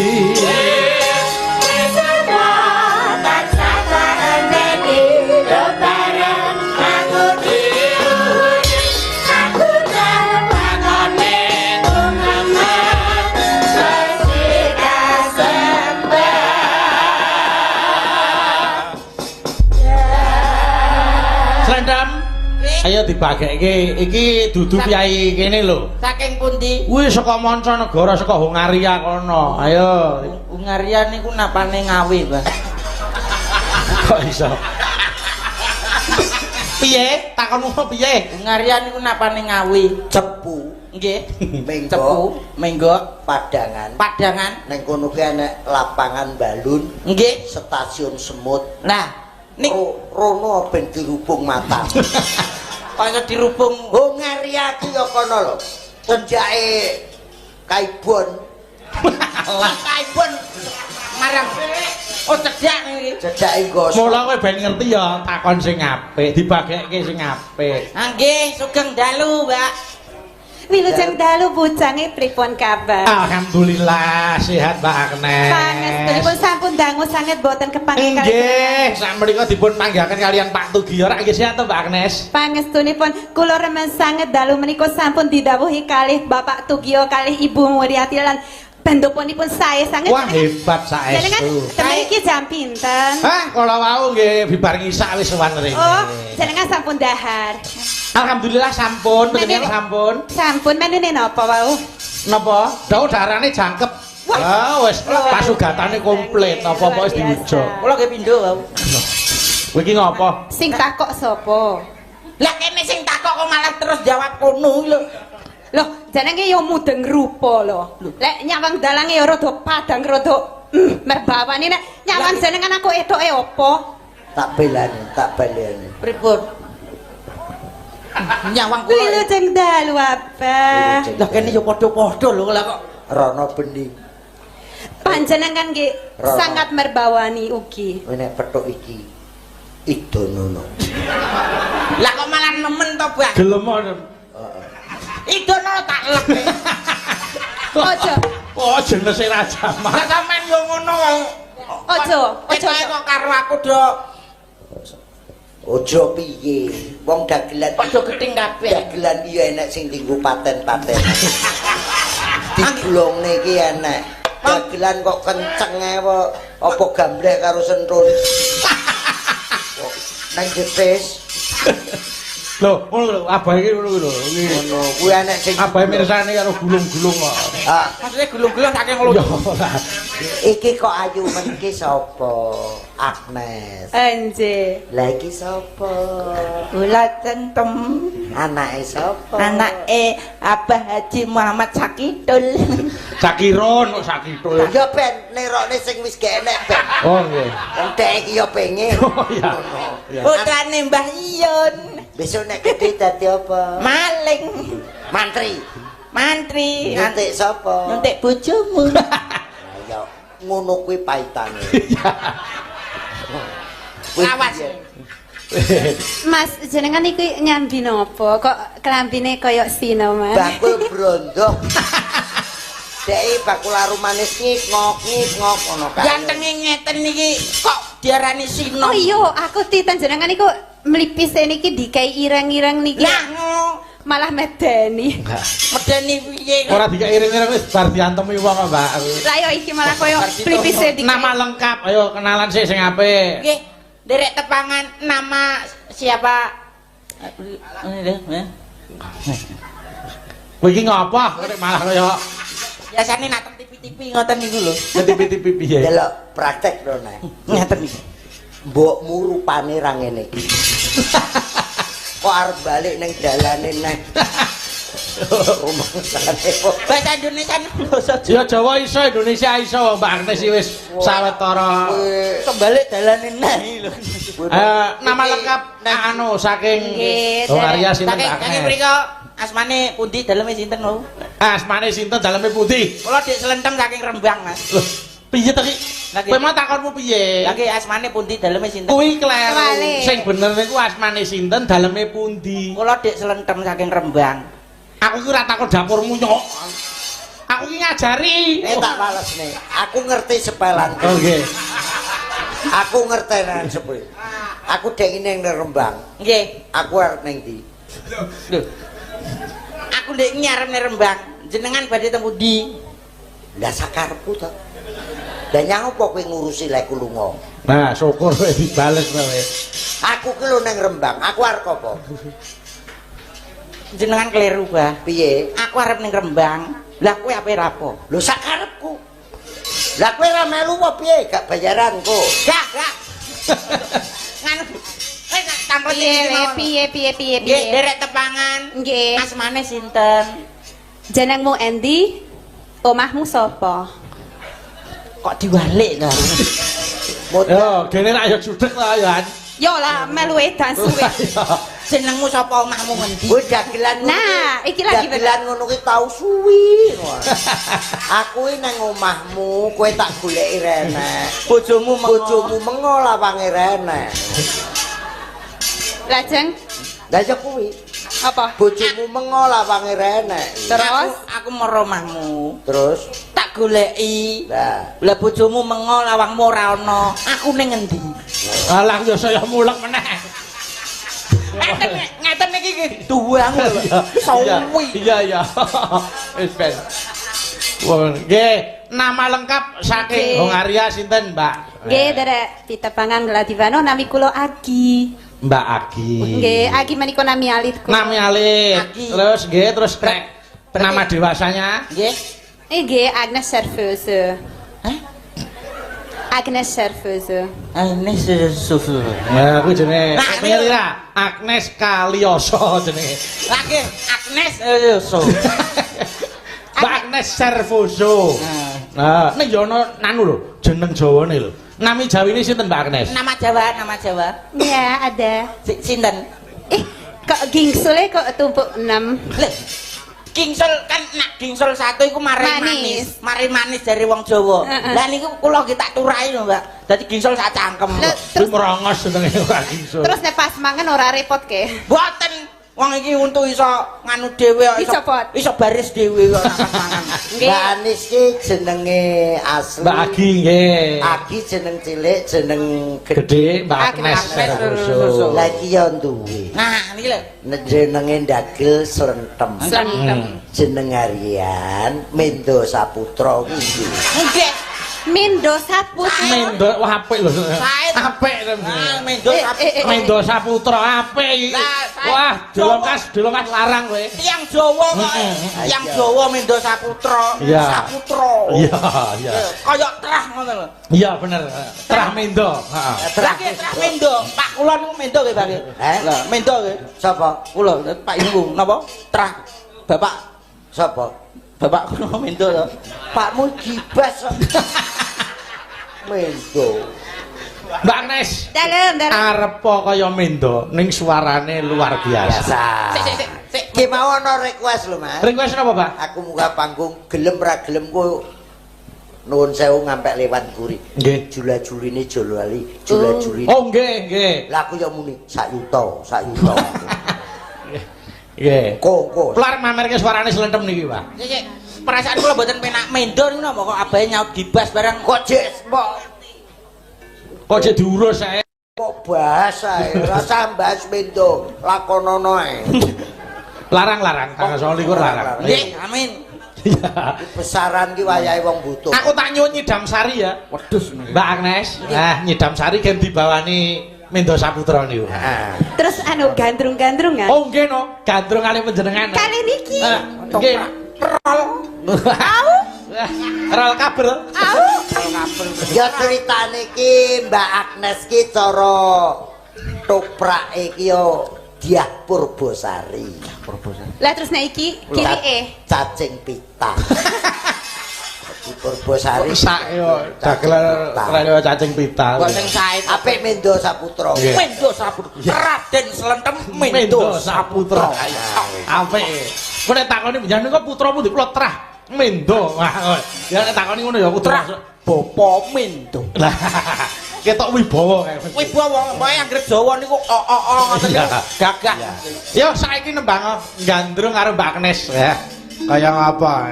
S2: Slendam, ayo dibagekke iki dudu piyai kene lho.
S3: Saking pundi?
S2: Kuwi saka mancanegara, saka Hongaria kono. Ayo.
S3: Hongaria niku napane Ngawi, Mbah.
S2: Kok iso? Piye? Takonmu piye?
S3: Hongaria niku napane Ngawi.
S1: Cepu.
S3: Nggih.
S1: Menggo.
S3: Cepu, Menggo,
S1: Padangan.
S3: Padangan.
S1: Ning kono ki enek lapangan balun.
S3: Nggih.
S1: Stasiun semut.
S3: Nah, nik
S1: rono ben dirubung mata.
S3: Kaya dirubung
S1: Hongaria ki ya kono lho. Cendhake Kaibon.
S3: Lah Kaibon marang oh cedhak niki.
S1: Cedhake gosok.
S2: Mula kowe ben ngerti ya takon sing apik, dibagekke sing apik.
S3: Ah nggih, sugeng dalu, Mbak.
S5: Wilujeng dalu bujange pripun kabar?
S2: Alhamdulillah sehat Mbak Agnes.
S5: Pangestunipun sampun dangu sanget boten kepanggih kaliyan.
S2: Nggih, sakmenika dipun panggihaken kaliyan Pak Tugiyo. Rak nggih sehat to Mbak Agnes?
S5: Pangestunipun kula remen sanget dalu menika sampun didhawuhi kalih Bapak Tugiyo kalih Ibu Muryati lan pendoponipun sae sanget.
S2: Wah hebat saestu.
S5: Jenengan iki jam pinten?
S2: Hah, kala wau nggih bibar ngisak wis sowan rene.
S5: Oh, jenengan sampun dahar.
S2: Alhamdulillah sampun, panjenengan sampun.
S5: Sampun menene napa wau?
S2: Napa? Dau darane jangkep. Wah, wis pasugatane komplit, apa-apa wis diwujud.
S3: Kula nggih pindho wau.
S2: Kowe iki ngopo?
S5: Sing takok sapa?
S3: Lah kene sing takok kok malah terus jawab kono lho.
S5: Loh, jenenge yo mudeng rupa lho. Lek nyawang dalange yo rada padang rada merbawane nek nyawang jenengan aku etoke apa?
S1: Tak belani, tak baleni.
S3: Pripun? Nyawang kula.
S5: Wilujeng dalu Abah.
S3: Lah kene yo padha-padha lho lah kok
S1: rono bening.
S5: Panjenengan nggih sangat merbawani ugi.
S1: Nek petuk iki idonono.
S3: Lah kok malah nemen to, Bang?
S2: Gelem.
S3: Idono tak lek.
S5: Aja.
S2: Oh, jenenge Raja Mas.
S3: Lah sampean yo ngono kok.
S5: Aja, aja
S3: kok karo aku do.
S1: Aja piye? Wong dagelan
S3: padha gething kabeh.
S1: Dagelan iya enek sing dienggo paten-paten. Digulongne iki enek. Dagelan kok kenceng ae apa gamblek karo sentun. Nang jetis.
S2: Lho, ngono lho, abah iki ngono lho.
S1: Ngono, kuwi enek sing
S2: abahe mirsani karo gulung-gulung kok.
S1: Ah,
S3: maksudnya gulung-gulung saking ngono.
S1: Iki kok ayu men iki sapa? Agnes.
S5: Enjih.
S1: Lah iki sapa?
S3: Kula centem.
S1: Anake sapa?
S3: Anake Abah Haji Muhammad Sakitul.
S2: Sakirun kok Sakitul.
S1: Ya ben nerokne sing wis gak enek ben.
S2: Oh nggih.
S1: Wong dhek iki ya pengen.
S2: Oh iya.
S3: Putrane Mbah Iyun.
S1: Besok nek gede dadi apa?
S3: Maling.
S1: Mantri.
S3: Mantri.
S1: Nyuntik sapa?
S3: Nyuntik bojomu.
S1: Ya ngono kuwi paitane.
S3: Awas.
S5: Mas, jenengan iki nyambi napa? Kok klambine koyo sino, Mas?
S1: Bakul brondong. Dek bakul arum manis ngok ngok ngono kae.
S3: Gantenge ngeten iki kok diarani sino.
S5: Oh iya, aku titen jenengan iku mlipise niki dikai ireng-ireng niki.
S3: Lah ngono.
S5: Malah medeni.
S3: Medeni piye?
S2: Ora dikai ireng-ireng wis bar diantemi wong kok, Mbak.
S5: Lah yo iki malah koyo mlipise dikai.
S2: Nama lengkap, ayo kenalan sik sing apik.
S3: Nggih, nderek tepangan nama siapa?
S2: Kowe iki ngopo? Kok malah koyo
S3: biasane nak teng TV-TV ngoten niku lho.
S2: TV-TV piye?
S1: Delok praktek lho nek.
S3: Ngeten iki.
S1: Mbokmu rupane ra ngene iki. Kok arep balik ning dalane neh. Rumangsane.
S3: Bahasa Indonesia basa Jawa.
S2: Ya Jawa iso, Indonesia iso, Mbak Agnes iki wis sawetara.
S3: Kembali dalane nae lho.
S2: Nama lengkap anu saking Wong Arya sinten Mbak
S3: Saking
S2: Agnes?
S3: mriko asmane pundi daleme sinten lho?
S2: Asmane sinten daleme pundi?
S3: Kula Dik Selentem saking Rembang, Mas.
S2: Loh, piye to ki?
S3: Lah,
S2: Kowe mau takonmu piye?
S3: Lah ki asmane pundi daleme sinten?
S2: Kuwi kleru.
S5: Kewalik.
S2: Sing bener niku asmane sinten daleme pundi?
S3: Kula Dik Selentem saking Rembang.
S2: Aku ki ora takon dapurmu nyok. Aku ki ngajari.
S1: Tak walesne. Aku ngerti sepelan.
S2: Oh nggih.
S1: Aku ngerti nang sepel. Aku dek ning Rembang.
S3: Nggih.
S1: Aku arep ning ndi?
S3: Lho. Aku ndek arep ning Rembang. Jenengan badhe teng pundi?
S1: Lah sakarepku to. Lah nyang apa kowe ngurusi lek lunga?
S2: Nah, syukur kowe dibales kowe.
S1: Aku ki lho ning Rembang, aku arep apa?
S3: Jenengan keliru, Bah.
S1: Piye?
S3: Aku arep ning Rembang. Lah kowe ape rapo?
S1: Lho sakarepku. Lah kowe ora melu apa piye? Gak bayaran kok.
S3: Gak, gak. Nganu. Wis tak
S5: Piye piye piye piye
S3: Nggih,
S5: piye.
S3: derek tepangan.
S5: Nggih.
S3: Asmane sinten?
S5: Jenengmu endi? Omahmu sapa?
S3: Kok diwalik ta?
S2: Yo, gene rak yo judeg ta ya.
S5: Yo lah melu edan suwe.
S3: Jenengmu sapa omahmu ngendi?
S1: Kowe dagelan ngono.
S5: Nah, iki lagi
S1: dagelan ngono ki tau suwi. Aku iki nang omahmu, kowe tak goleki rene.
S3: Bojomu mengo.
S1: Bojomu mengo lawange rene.
S5: Lajeng
S1: Lah ya kuwi.
S5: apa?
S1: Bojomu mengo lawange rene.
S5: Terus
S3: Aku moro omahmu.
S1: Terus
S3: Tak goleki.
S1: lah
S3: Lah bojomu mengo lawangmu ora ana. Aku ning ngendi?
S2: Alah yo saya mulek meneh.
S3: Ngeten ngeten iki nggih duwang lho. Suwi.
S2: Iya iya. Wis ben. Wong nggih, nama lengkap saking
S5: Nggih.
S2: Wong Arya sinten, Mbak?
S5: nggih derek pitepangan Gladivano nami kula Agi.
S2: Mbak Agi.
S5: Nggih, Agi menika nami alit kula.
S2: Nami alit.
S3: Agi.
S2: Terus nggih, terus nek nama dewasanya
S3: Nggih.
S5: Nggih, Agnes Serveuse.
S3: Hah?
S5: Agnes Serveuse.
S3: Ini susu.
S2: Nah, kuwi jenenge.
S3: Nah,
S2: Ngerti ora? Agnes Kalioso jenenge.
S3: Lagi Agnes so.
S2: Mbak Agnes Servoso. Nah, ning yo ana nanu lho, jeneng Jawane lho. Nami Jawine sinten Mbak Agnes?
S3: Nama Jawa, nama Jawa.
S5: Ya, ada.
S3: Sinten?
S5: Kok gingsule kok tumpuk 6.
S3: Lho, Gingsel kan nak gingsel satu iku mari manis. Mari manis dari wong Jawa. Lah niku kula ki tak turahi lho, Mbak. Dadi gingsel sak cangkem.
S2: Kuwi merongos jenenge ora gingsel.
S5: Terus nek pas mangan ora repot ke.
S3: Mboten. Wong iki untu iso nganu dhewe kok, iso iso baris dhewe kok nek pas mangan.
S1: Mbak Anis ki jenenge asli.
S2: Mbak Agi nggih.
S1: Agi jeneng cilik, jeneng
S2: Gedhe Mbak Agnes Servoso.
S1: Lah iki ya duwe.
S3: Nah, niki lho.
S1: Jenenge ndagel Slentem.
S5: Slentem.
S1: Jeneng harian Mendo Saputra kuwi.
S3: Nggih.
S5: Mendo Saputra.
S2: Mendo wah apik lho. Apik to.
S3: Mendo Saputra.
S2: Mendo Saputra apik iki. Wah, dilongkas larang kowe.
S3: Tiyang Jawa kok. Tiyang Jawa Mendo Saputra. Saputra.
S2: Iya, iya.
S3: Kaya trah ngono lho.
S2: Iya bener. Trah Mendo. Heeh.
S3: Trah Mendo. Pak kula niku Mendo nggih, Pak. Lah, Mendo nggih.
S1: Sapa?
S3: Kula Pak niku napa? Trah Bapak
S1: sapa?
S3: Bapak kula Mendo to.
S1: Pakmu gibas. Mendo.
S2: Mbak Agnes.
S5: Dalem, dalem.
S2: Arepa kaya Mendo ning suarane luar biasa.
S3: Sik sik sik.
S1: Ki mau ana request lho, Mas.
S2: Request napa, Pak?
S1: Aku munggah panggung gelem ra gelem ku nuwun sewu ngampek lewat guri.
S2: Nggih.
S1: Jula-juline jolali, jula-juline.
S2: Oh, nggih, nggih.
S1: Lah aku ya muni sak yuta, sak yuta.
S2: Nggih.
S1: Kok.
S2: Kula arep mamerke suarane slentem niki, Pak.
S3: Sik sik. Perasaan kula mboten penak Mendo niku napa kok abahe nyaut gibas barang
S1: kok jek mbok.
S2: Kok jek diurus ae.
S1: Kok bahas ae, rasa bahas Mendo, lakonono ae.
S2: Larang-larang tanggal 29 larang.
S3: Nggih, amin.
S2: Iya.
S1: Besaran ki wayahe wong butuh.
S2: Aku tak nyuwun nyidam sari ya.
S3: Wedhus.
S2: Mbak Agnes. Nah, nyidam sari gen dibawani Mendo Saputra niku.
S5: Terus anu gandrung-gandrungan.
S2: Oh nggih no, gandrung kali panjenengan.
S5: Kali niki.
S2: Nggih.
S3: Rol.
S5: Au.
S2: Rol kabel.
S5: Au.
S1: Ya ceritane ki Mbak Agnes ki cara toprake ki yo Diah Purbosari.
S2: Purbosari.
S5: Lah terus nek iki kirike
S1: cacing pita. Di Purbosari
S2: sak yo dagelan kaya cacing pita.
S3: Kok sing sae
S1: apik Mendo Saputra.
S3: Mendo Saputra. Raden Slentem Mendo Saputra.
S2: Apik. Kok nek takoni panjenengan kok putramu di kula trah Mendo. Ya nek takoni ngono ya putra
S3: Bapa Mendo.
S2: Lah ketok wibawa kae.
S3: Wibawa, pokoke anggere Jawa niku o-o-o ngoten niku gagah.
S2: Ya saiki nembang gandrung karo Mbak Agnes ya. Kaya ngapa?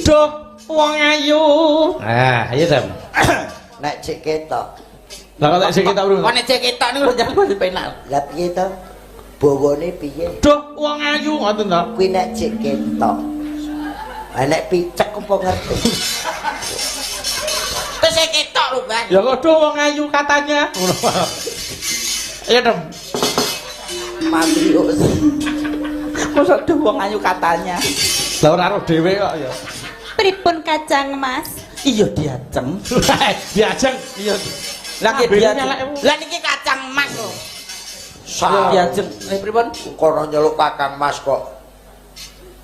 S2: Duh, wong ayu. Nah, ayo Sam.
S1: Nek cek ketok.
S2: Lah kok nek cek ketok bro.
S3: Kok nek cek ketok niku jan penak.
S1: Lah piye to? Bawane piye?
S2: Duh, wong ayu ngoten to.
S1: Kuwi nek cek ketok. Lah nek picek apa ngerti?
S3: Terus cek ketok lho, Bang.
S2: Ya kok duh wong ayu katanya. Ngono. Ayo, Dem.
S1: Matrius.
S3: Mosok duh wong ayu katanya.
S2: Lah ora ro dhewe kok ya.
S5: Pripun kacang Mas?
S3: Iya diajeng.
S2: Diajeng.
S3: Iya. Lah ki diajeng. Lah niki kacang Mas lho. Diajeng. Lha pripun?
S1: Kono nyeluk kakang Mas kok.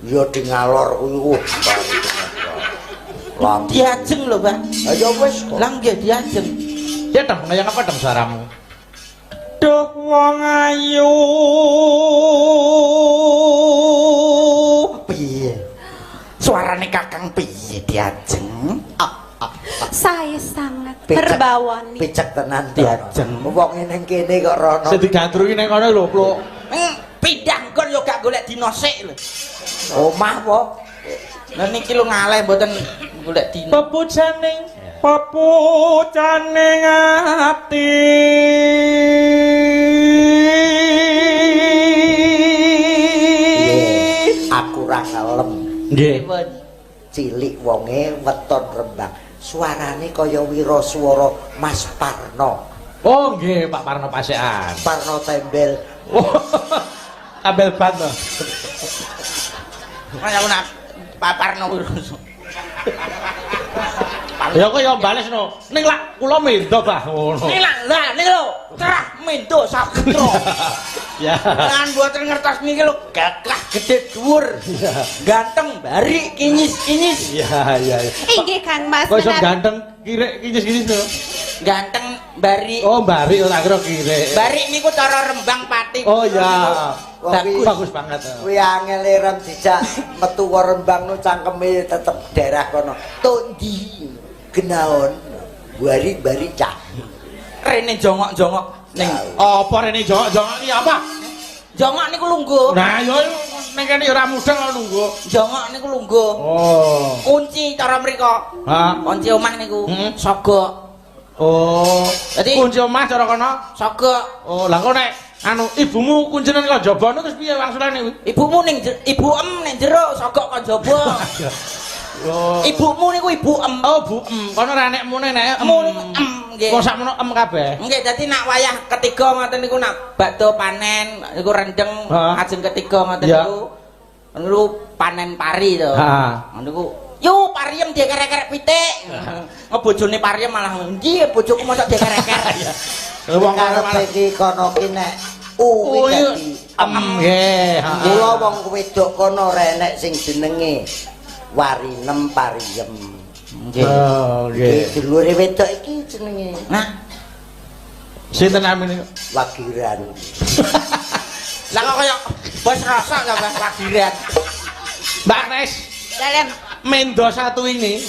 S1: Ya di ngalor kuwi. Lah
S3: diajeng lho, Pak.
S1: Ha ya wis kok.
S3: Lah nggih diajeng.
S2: Ya dong, kaya apa dong suaramu?
S3: Duh wong ayu. Piye? Suarane kakang piye diajeng?
S5: Saya sangat berbawani.
S1: Picek tenan
S3: diajeng.
S1: Wong ning kene kok rono.
S2: Sing digandrungi ning kono lho, Pluk.
S3: Pindah nggon yo gak golek dina sik lho.
S1: Omah po.
S3: Lah niki lho ngaleh mboten golek dina.
S2: Pepujaning pepujaning ati.
S1: Aku ra ngelem.
S2: Nggih.
S1: Cilik wonge weton Rembang. Suarane kaya wiraswara Mas Parno.
S2: Oh nggih, Pak Parno Pasekan.
S1: Parno tembel.
S2: Oh. Tambel ban to.
S3: Kaya aku nak Pak Parno wiraswara.
S2: Ya kok ya bales no. Ning lak kula mendo, Bah. Ngono.
S3: Ning lak, lah ning lho, Trah Mendo Saputra.
S2: Ya.
S3: Lan mboten ngertos niki lho, gagah gedhe dhuwur. Ganteng barik kinyis-kinyis.
S2: Iya, iya.
S5: Inggih Kang Mas.
S2: Kok iso ganteng kirek kinyis-kinyis lho.
S3: Ganteng barik.
S2: Oh, barik ora kira kirek.
S3: Barik niku cara Rembang Pati.
S2: Oh iya. Bagus, bagus banget.
S1: Kuwi angel rem dijak metu Rembang nu cangkeme tetep daerah kono. Tok ndi? Genaon bari-bari cah.
S3: Rene jongok-jongok ning
S2: apa rene jongok-jongok iki apa?
S3: Jongok niku lungguh.
S2: Nah ya ning kene ya ora mudeng kok lungguh.
S3: Jongok niku lungguh.
S2: Oh.
S3: Kunci cara mriko.
S2: Ha,
S3: kunci omah niku sogok.
S2: Oh.
S3: Dadi
S2: kunci omah cara kono
S3: sogok.
S2: Oh, lah kok nek anu ibumu kuncine kok jaba terus piye wangsulane kuwi?
S3: Ibumu ning ibu em ning jero sogok kok jaba.
S2: Oh.
S3: Ibumu niku ibu em.
S2: Oh, bu em. Kono ora nek mune nek em.
S3: Em nggih.
S2: Kok sakmono em kabeh?
S3: Nggih, dadi nak wayah ketiga ngoten niku nak bakdo panen niku rendeng ajeng ketiga ngoten niku. Niku panen pari to.
S2: Heeh.
S3: Niku yo pariem diekerek-kerek pitik. Bojone pariem malah ndi bojoku mosok diekerek-kerek.
S2: Wong
S1: karepe iki kono ki nek u kuwi dadi
S2: em nggih.
S1: Kula wong wedok kono ora enek sing jenenge Warinem pariem.
S3: Nggih.
S2: Oh, nggih.
S1: Dulure wedok iki jenenge.
S3: Nah.
S2: Sinten namine?
S1: Wagiran.
S3: Lah kok kaya bos rosok ta Mas Wagiran.
S2: Mbak Nes.
S5: Dalem.
S2: Mendo satu ini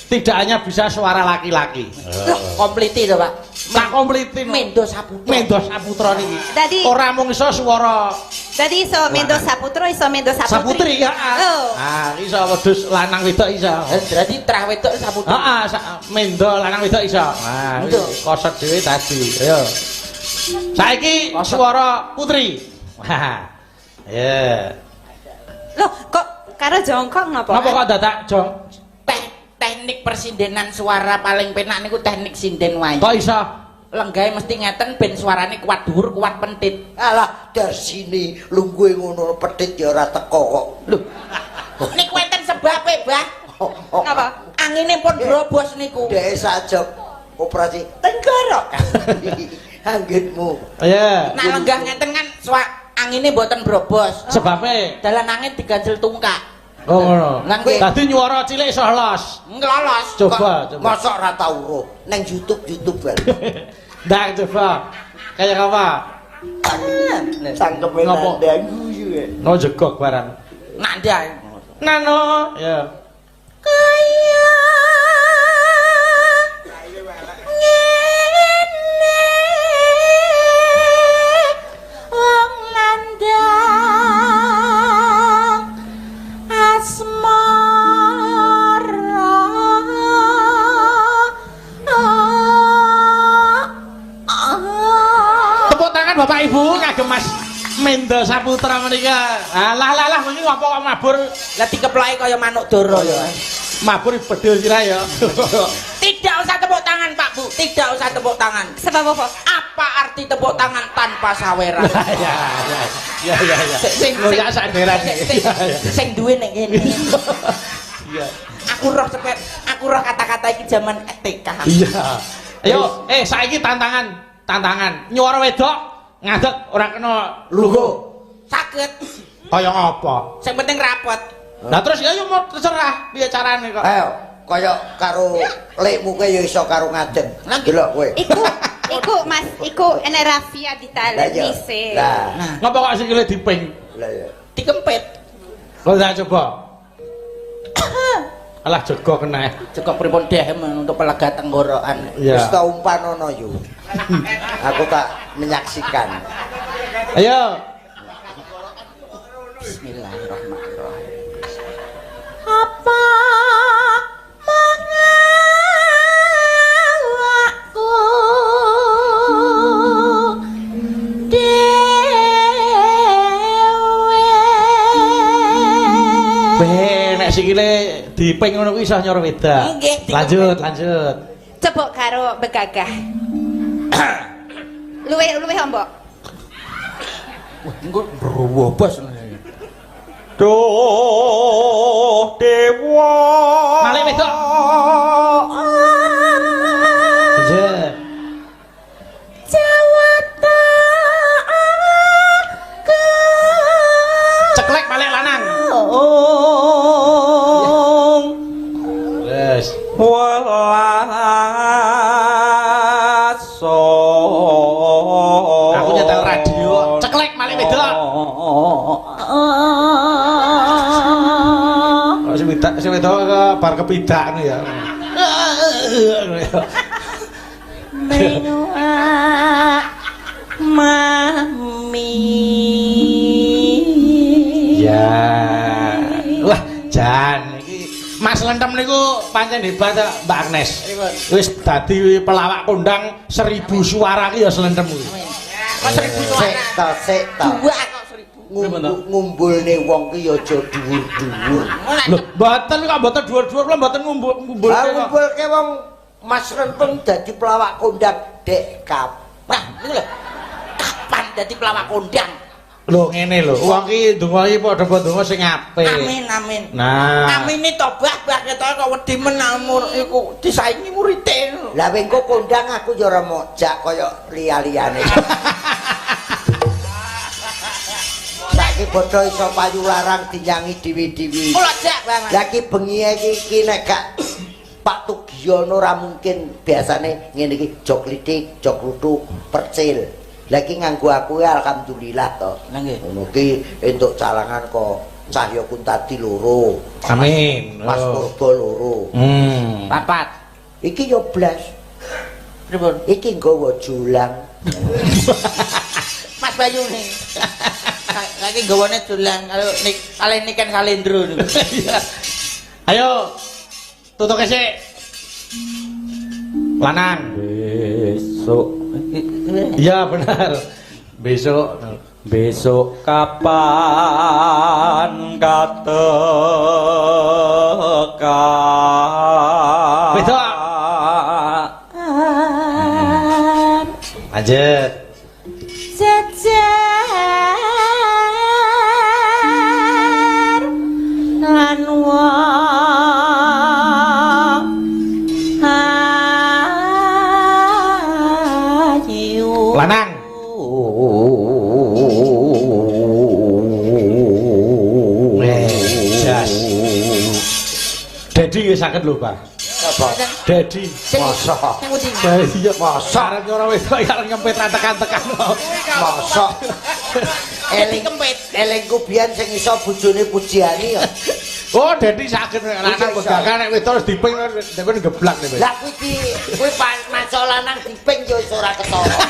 S2: tidak hanya bisa suara laki-laki.
S3: Loh, kompliti to, Pak.
S2: Tak kompliti.
S3: Mendo Saputra.
S2: Mendo Saputra niki.
S5: Dadi
S2: ora mung iso swara.
S5: Dadi iso Mendo Saputra, iso Mendo Saputri.
S2: Saputri ya.
S5: Oh.
S2: Ah, iso wedhus lanang wedok iso.
S3: Berarti trah wedok Saputri.
S2: Heeh, Mendo lanang wedok iso. Nah, kosot dhewe tadi. Ayo. Saiki swara putri. Wah. Ya.
S5: Loh, kok karo jongkok napa?
S2: Napa kok dadak jong?
S3: Teknik persindenan suara paling penak niku teknik sinden wayang.
S2: Kok iso?
S3: Lenggahe mesti ngeten ben suarane kuat dhuwur, kuat pentit.
S1: Alah, darsine lungguhe ngono petit ya ora teko kok.
S3: Lho. Niku enten sebabe, Bah.
S5: Napa?
S3: Angine pun brobos niku.
S1: Dhek sajok operasi tenggorokan. Anggitmu.
S2: Iya.
S3: Nak lenggah ngeten kan Angine mboten brobos.
S2: Sebabe
S3: dalan angin diganjel tungkak.
S2: Oh ngono.
S3: Lah
S2: dadi nyuara cilik iso los.
S3: Ngelolos.
S2: Coba, coba.
S1: Mosok ora tau weruh nang YouTube wae.
S2: Ndak coba. Kayak apa?
S1: Cangkeme nandang guyu e.
S2: No jegok barang.
S3: Nandang.
S2: Nano, ya.
S3: Kaya ngene wong nandang asmara.
S2: Tepuk tangan Bapak Ibu kagem Mas Mendo Saputra menika. Alah lah lah iki ngopo kok mabur?
S3: Lah dikeploki kaya manuk dara ya.
S2: Mabur bedhil sirah ya.
S3: Tidak usah tepuk tangan Pak Bu, tidak usah tepuk tangan.
S5: Sebab apa?
S3: Apa arti tepuk tangan tanpa saweran?
S2: Ya ya ya ya. Sing ya saderan.
S3: Sing duwe nek ngene.
S2: Iya.
S3: Aku roh cepet, aku roh kata-kata iki jaman TK.
S2: Iya. Ayo, saiki tantangan, tantangan. Nyuara wedok ngadeg ora kena lungguh.
S3: Saged.
S2: Kaya ngapa?
S3: Sing penting rapot.
S2: Lah terus ya yo mau terserah piye carane kok.
S1: Ayo, kaya karo lekmu kowe ya iso karo ngadeg. Delok kowe.
S5: Iku Mas, iku enek rafia ditaleni sik.
S1: Lah,
S2: ngapa kok sikile diping?
S1: Lah ya.
S3: Dikempit.
S2: Kok tak coba. Alah jegok kena.
S3: Jegok pripun dehem untuk pelega tenggorokan.
S1: Wis ta umpanono yo. Aku tak menyaksikan.
S2: Ayo.
S3: Bismillahirrahmanirrahim. Apa mengawakku dhewe.
S2: Nek sikile diping ngono kuwi iso nyoro wedak. Lanjut, lanjut.
S5: Coba karo begagah. Luwih mbok.
S3: Wah, engko brobos.
S6: Duh dewa.
S2: Malik wedok. Lanjut.
S3: Jawata aku.
S2: Ceklek malik lanang. Wes.
S6: Welaso.
S2: Aku nyetel radio. Ceklek malik wedok. Sing wedok bar kepidak ngono ya.
S3: Menua mami.
S2: Ya. Wah, jan iki Mas Lentem niku pancen hebat Mbak Agnes. Wis dadi pelawak kondang 1000 suara ki ya Slentem kuwi.
S3: Kok 1000 suara?
S1: Sik ta,
S3: Dua kok 1000.
S1: Ngumpulne wong ki ya aja dhuwur-dhuwur.
S2: Lho, mboten kok mboten dhuwur-dhuwur, kula mboten ngumpulke
S1: kok. Ngumpulke wong Mas Renteng dadi pelawak kondang dek kapan?
S3: Niku lho. Kapan dadi pelawak kondang?
S2: Lho ngene lho, wong ki ndonga iki padha-padha ndonga sing apik.
S3: Amin amin.
S2: Nah,
S3: amine to bah ketok kok wedi menamur iku disaingi murite.
S1: Lah wengko kondang aku ya ora mojak kaya liya-liyane. Saiki padha iso payu larang dinyangi dewi-dewi.
S3: Kula jak, Bang.
S1: Lah ki bengi iki nek gak Pak Tugiono ora mungkin biasane ngene iki jok klitik, jok kluthuk, percil. Lah iki nganggo aku ya alhamdulillah to.
S3: Lah nggih.
S1: Ngono ki entuk calangan kok Cahya Kuntadi loro.
S2: Amin.
S1: Mas Purba loro.
S3: Papat.
S1: Iki yo blas.
S3: Pripun?
S1: Iki nggawa julang.
S3: Mas Bayu nih. Saiki nggawane julang kalau nik kalih Niken Salindro niku.
S2: Ayo tutuke sik. Lanang.
S6: Besok.
S2: Iya benar. Besok.
S6: Besok kapan katekan.
S2: Besok. Lanjut.
S3: Jejer lan wong ayu.
S2: Lanang. Dedi nggih saged lho, Pak.
S1: Sapa?
S2: Dedi.
S1: Mosok.
S2: Iya,
S1: Mosok.
S2: Arep ora wedok arep ngempet ra tekan-tekan.
S1: Mosok. Eling
S3: kempet.
S1: Elingku biyen sing iso bojone Pujiani ya.
S2: Oh, Dedi saged nek lanang kok gak nek wedok wis diping nek geblak nek.
S1: Lah kuwi iki kuwi maca lanang diping yo iso ora ketara.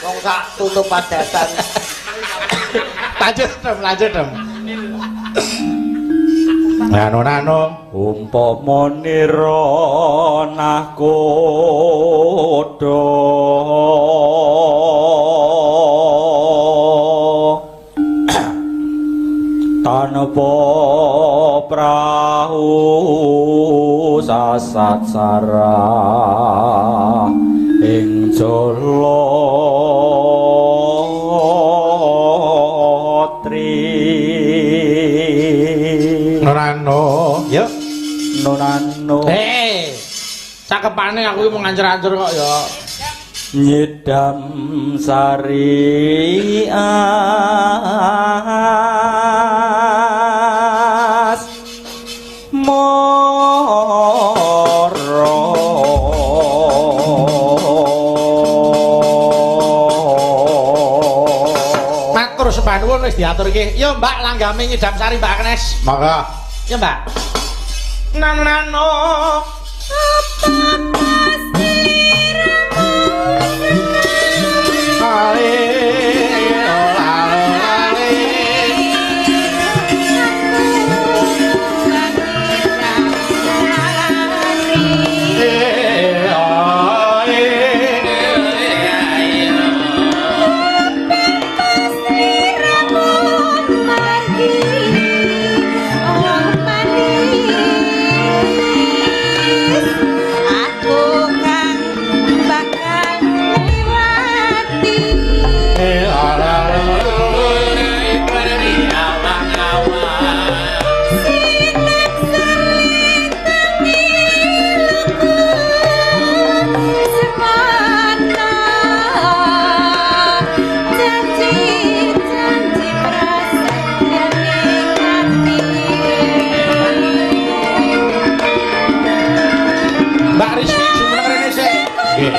S1: Wong sak tutup padatan.
S2: Lanjut, Dem, lanjut, Dem. Nano nano
S6: umpama nira nahkoda tanpa prahu sasat sarah ing jala tri.
S2: Nano, yo.
S6: Nonano.
S2: Hei, cakepane aku iki mau ngancur-ancur kok ya.
S6: Nyidam sari as moro.
S2: Matur sembah nuwun wis diaturke. Yo Mbak langgame nyidam sari Mbak Agnes. Monggo. Ya Mbak. Nano nano. Ale, ale, ale. Mbak Rizky jumeneng rene sik. Nggih.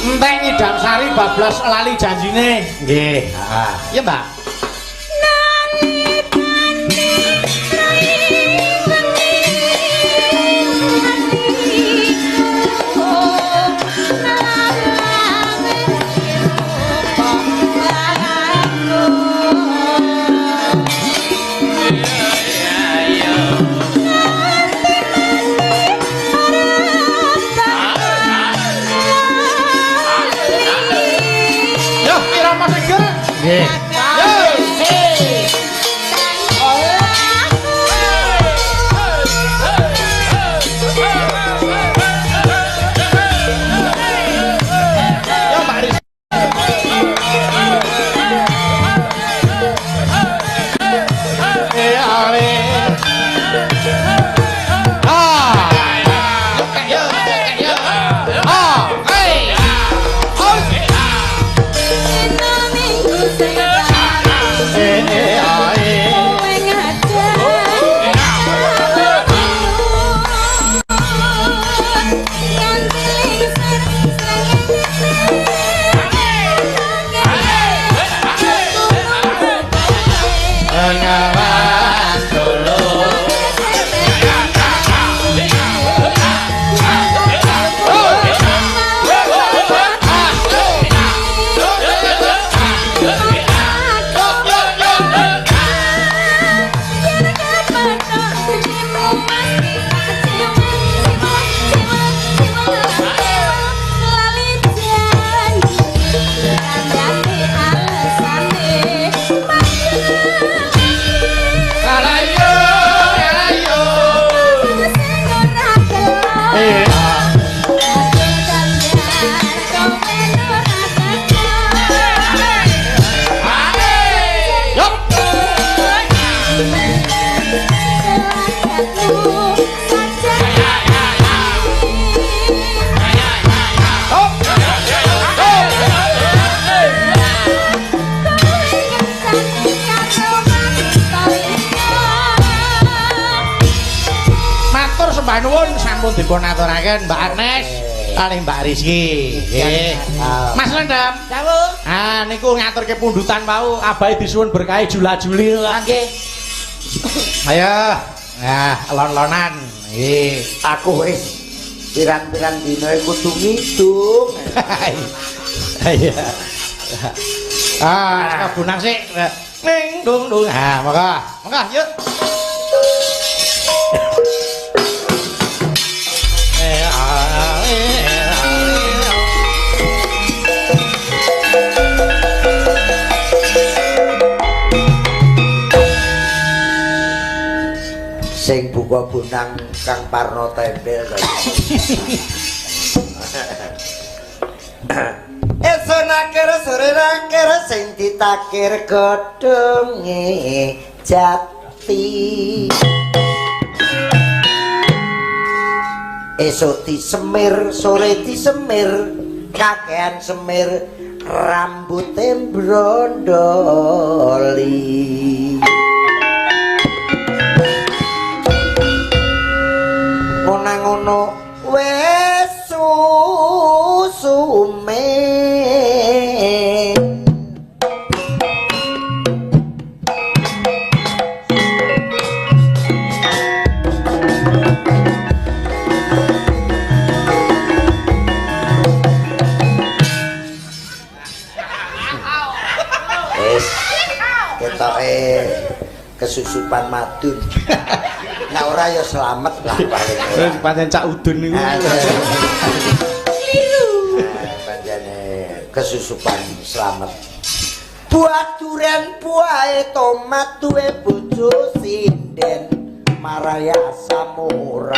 S2: Entek nyidam sari bablas lali janjine. Nggih. Heeh. Ya Mbak. Yo, irama seger. Nggih. Yo. Nuwun sampun dipun aturaken Mbak Agnes kalih Mbak Rizky. Nggih. Mas Lendam.
S3: Dawuh.
S2: Ah niku ngaturke pundutan wau abahe disuwun berkahi jula-juli.
S3: Nggih.
S2: Ayo. Nah, lon-lonan. Nggih.
S1: Aku wis pirang-pirang dina kudu ngidung.
S2: Iya. Ah, kabunang sik. Ning dung dung. Ah, monggo. Monggo, yuk.
S1: Sing buka bonang Kang Parno Tembel. Esuk nakir sore nakir sing ditakir godhonge jati. Esuk disemir sore disemir kakean semir rambute brondoli. Ngono wis susume. Wis ketoke kesusupan madun. Nah ora ya selamat lah paling ora.
S2: Wis pancen cak udun niku.
S1: Kliru. Pancene kesusupan selamat. Buah duren buahe tomat duwe bojo sinden maraya samura.